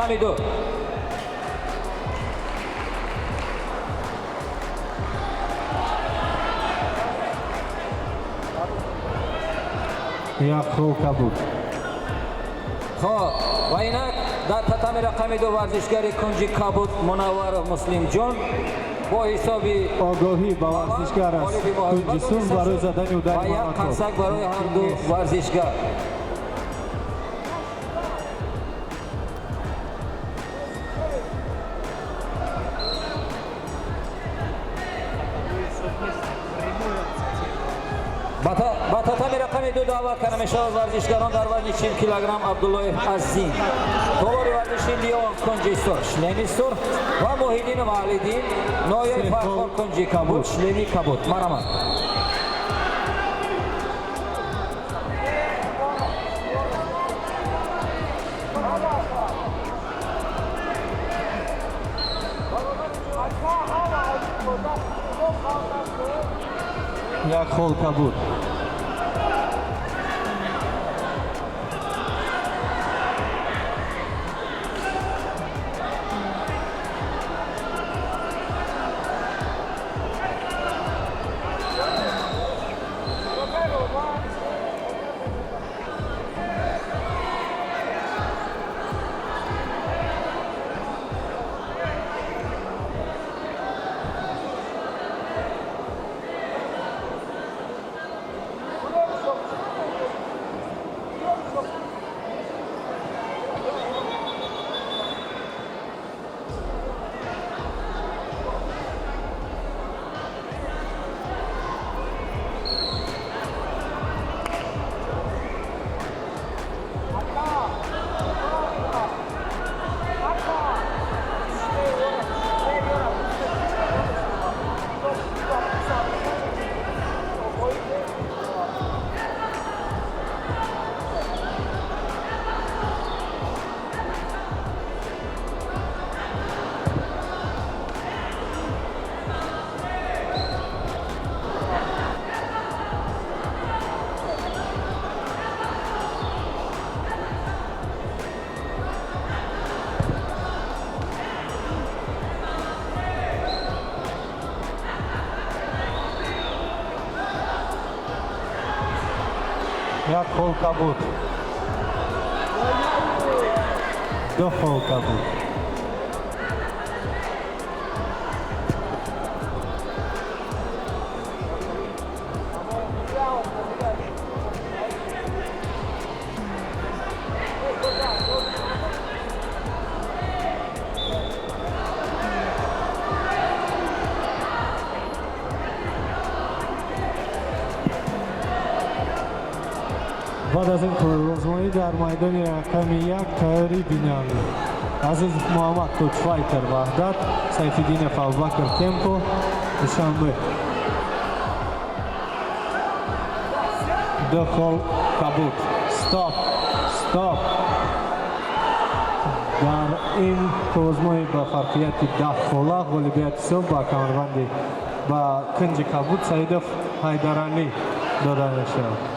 Рақами 2. Як хол кабуд. Хоб, ва инак дар татами рақами 2 варзишгари кунҷи кабуд Мунавваров Муслимҷон бо ҳисоби Огоҳӣ ба варзишгар аз ғолиби муҳориба кунҷи сурх дониста барои шуд задани ва удари як молотов. қарсак барои ҳар ду варзишгар. Ба татами рақами 2 даъват карда мешавад варзишгарон дар вазни 40 килограмм Абдуллоев Азим, толори варзиши Лион, кунҷи сурх, шлеми сурх, ва Муҳиддинов Аҳлиддин, ноҳияи Се Фархор, хол кунҷи кабуд, шлеми кабуд. Марҳамат. Як хол кабуд. Як хол кабуд. Ду хол кабуд. Баъд аз ин қувваозмоӣ дар майдони рақами 1 тайёрӣ бинанд Азиз Муҳаммад, Тоҷфайтер, Ваҳдат, Сайфиддинов Абубакр, Темпо, Душанбе. Ду хол кабуд. Стоп, стоп. Дар ин қувваозмоӣ ба фарқияти 10 хола ғолибият ҳисоб ба камарбанди ба кунҷи кабуд Саидов Ҳайдаралӣ дода мешавад.